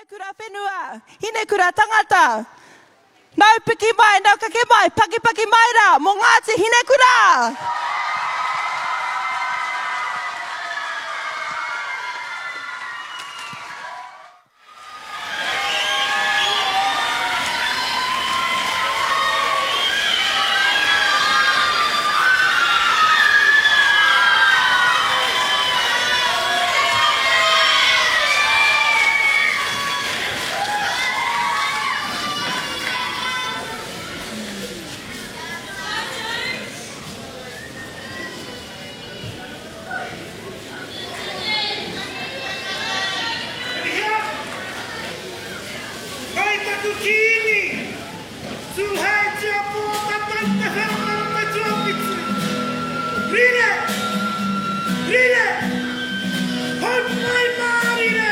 Hinekura whenua, Hinekura tangata. Nau piki mai, nau kake mai, pakipaki mai rā mō Ngāti Hinekura! Kai taku Kiingi, Tūheitia Pōtatau Te Wherowhero Te Tuawhitu. Rire! Rire! Hou mai mārire!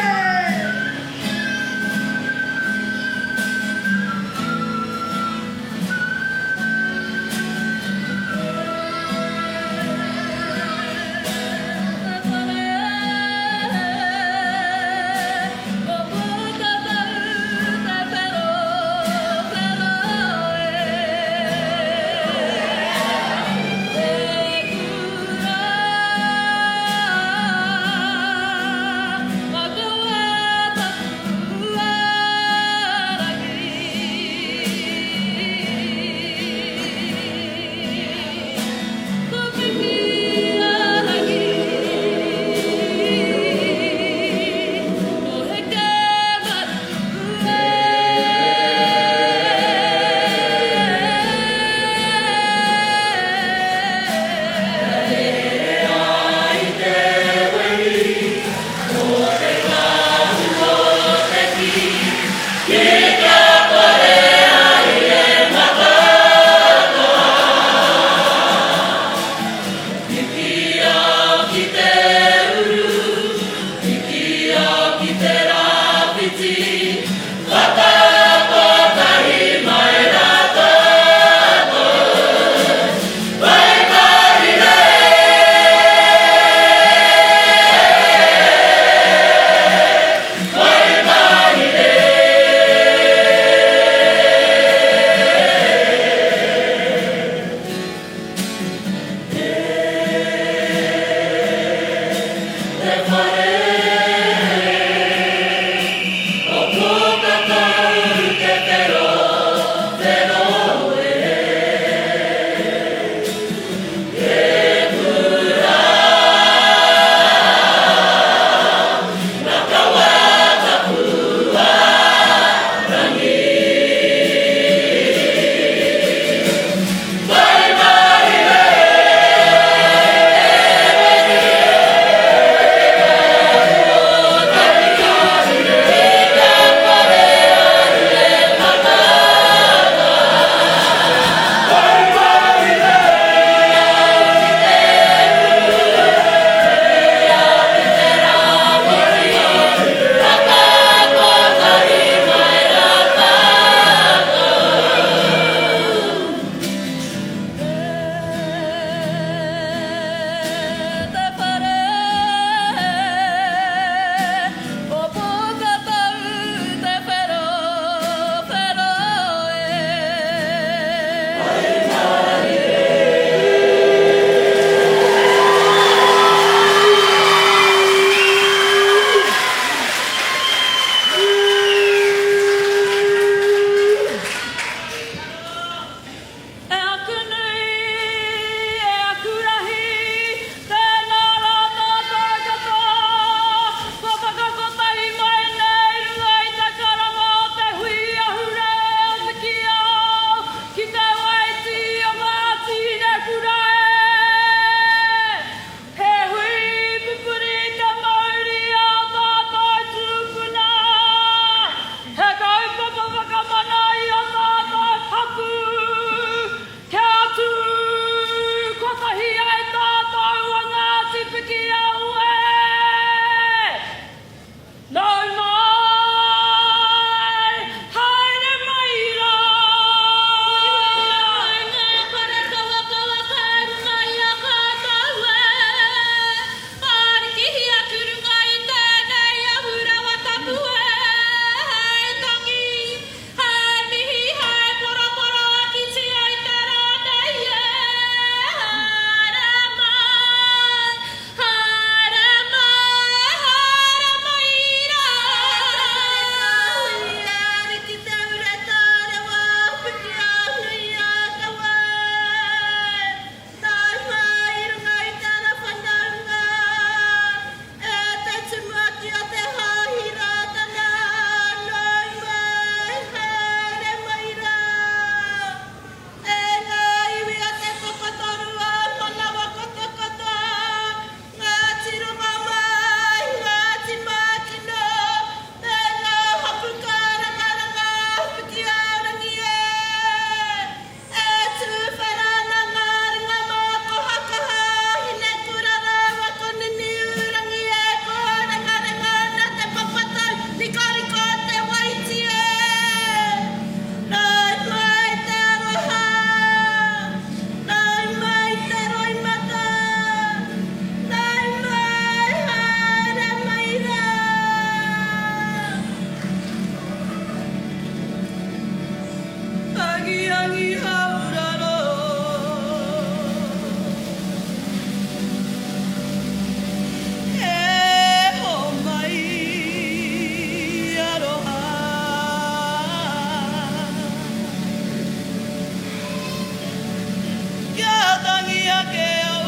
ake au.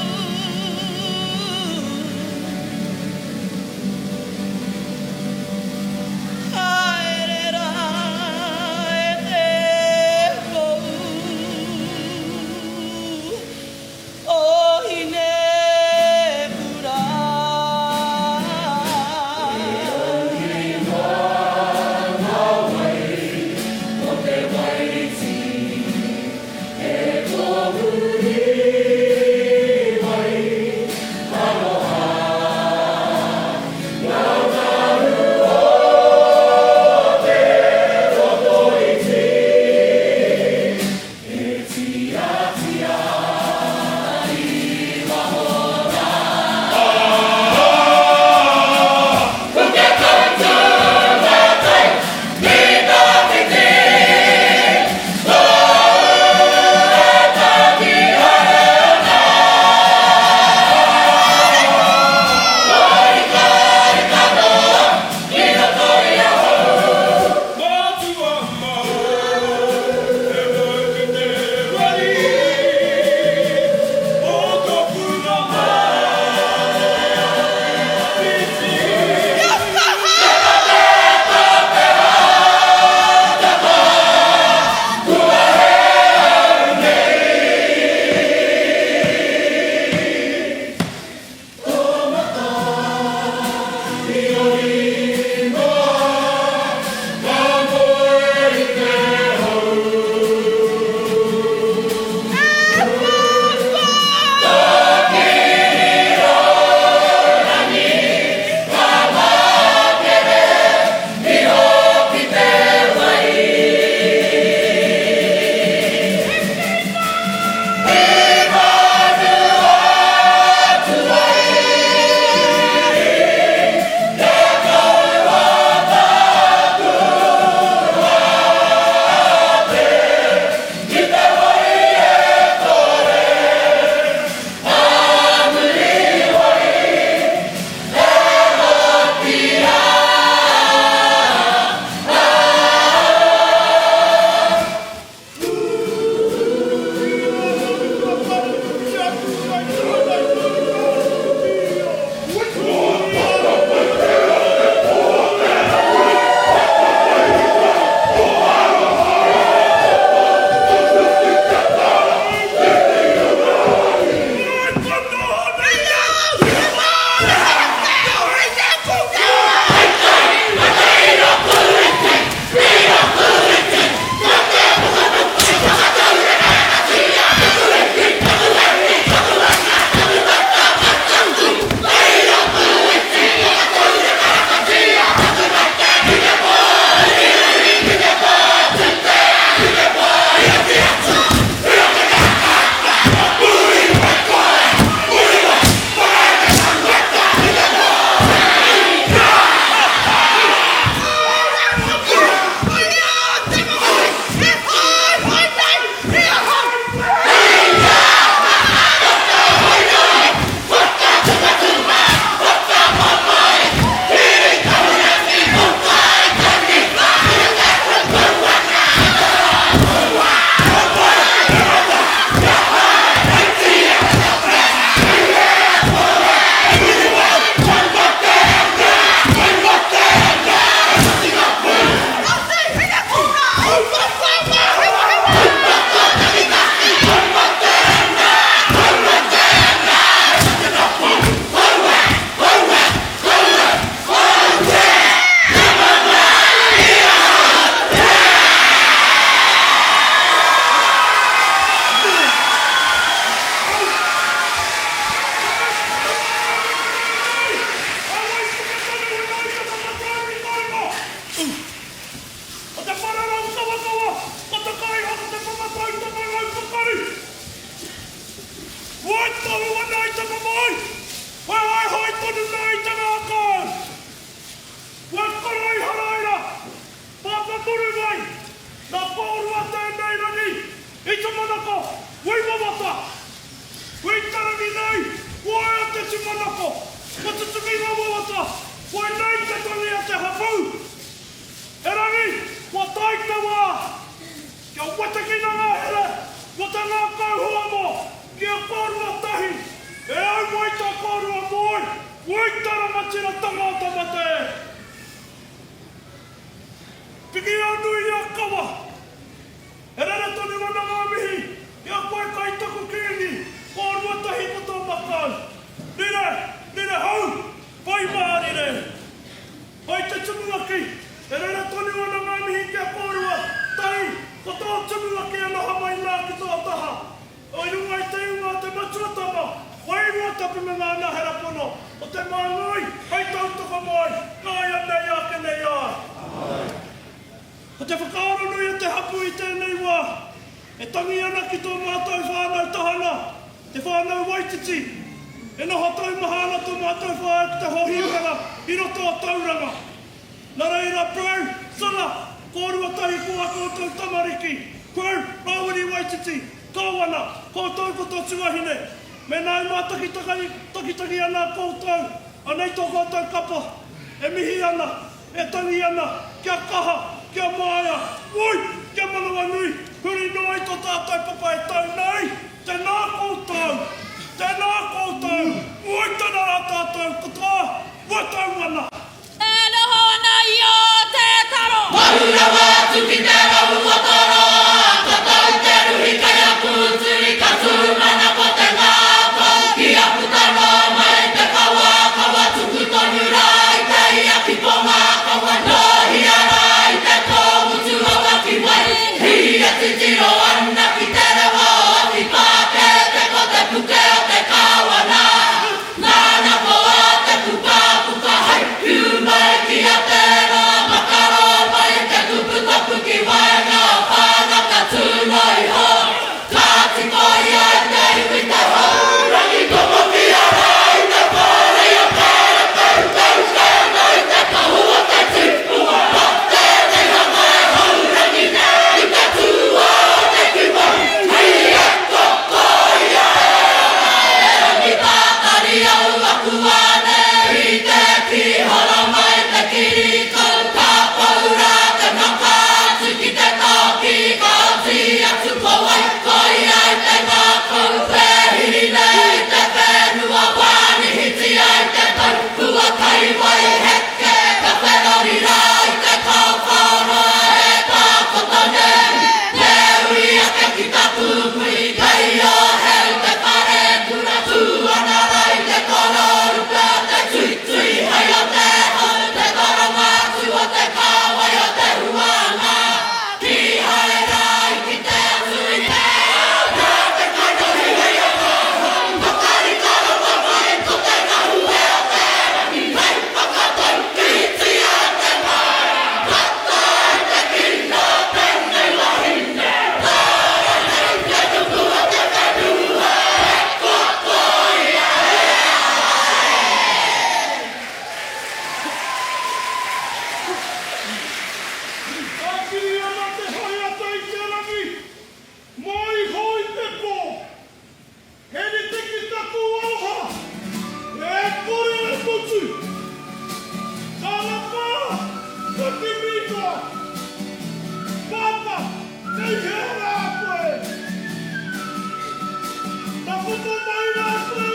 Haere rā e te pou o Hinekura. Piki anui a Kawa! E rere tonu ana ngā mihi ki a koe kai taku kīngi, kōrua tahi ko tō makau. Rire, rire hou! Pai mārire! Kai te tumuaki, e rere tonu ana ngā mihi ki a kōrua tahi ko tō tumuaki e noho mai nā ki tō taha. I runga i te ingoa o te Matua Tama, Wairua Tapu me ngā Anahera Pono o te Māngai hei tautoko mai, nāianei ake nei āe. Ko te whakaaro nui o te hapū i tēnei wā, e tangi ana ki tō mātou whānau tahana, te whānau Waititi. E noho taumaha ana tō mātou whaea ki te hōhipera i roto o Tauranga. Nā reira, Bro, Sala, kōrua tahi ko ā koutou tamariki, Bro, Rāwiri Waititi, Kāwana, koutou ko tō tuahine. Mēnā e mātakitaki ana koutou, anei tō koutou kapa, e mihi ana, E tangi ana, kia kaha, kia māia, woi, kia manawanui, huri noa i tō tātou papa e tau nei, tēnā koutou, tēnā koutou, woi tēnā rā tātou katoa, ua tau ana. E noho ana i o te taro. Mahu rawa atu ki te rau o Toroa, ka tau te ruhi kei a Pūturi, ka tūmanako te ngākau ki a puta noa mai te kawa, kawa tuku tonu rā i te ia ki ko ngā kawa nōhia rā i te kōngutu awa ki wai, hī e titiro ana ki te rewa o Awhipākete ko te puke o te kāwana, nāna ko ā te pukapuka hei whiu mai ki a Te Roa makaro mai te kupu tapu ki waenga o whānau ka tū noa iho. Kāti ko ia i te iwi te haurangi tomokia rā i te pōrei o Kārakaukaukau ana i te kahu o te tipua pa tēnei hanga e haurangi nei i te tūā o te kiwa hei ako ko ia e ora e rangi tātari au aku ānei i te kīhoro mai te kirikau ka pau rā te maka atu ki te tāki ka oti atu ko wai, ko ia i te ngākau pēhiri nei i te whenua wānihitia i te tau kua kai wai heke ka wherori rā i te kaokao roa e takoto nei te uri ake ki taku kui kei o heu te whare kura tū ana rā i te kororupe o te tuitui hei o te hau te toronga atu o te kāwai o te huānga. Kīhai rā i kite atu i te ao nā te kanohi hei anga hou Whakarika rawa mai ko te ngahue o te rangi hei whakataukitia te mara Tata i te kino tēnei wahine Tāra nei te nuku o te whenua e koa koia e ai. Tāpiri ana te haeata i te rangi, moe iho i te pō. He rite ki taku aroha, e kore e mutu. Ka rapa, ka kimi noa. Pāpā, kei hea rā koe? Takoto mai rā koe.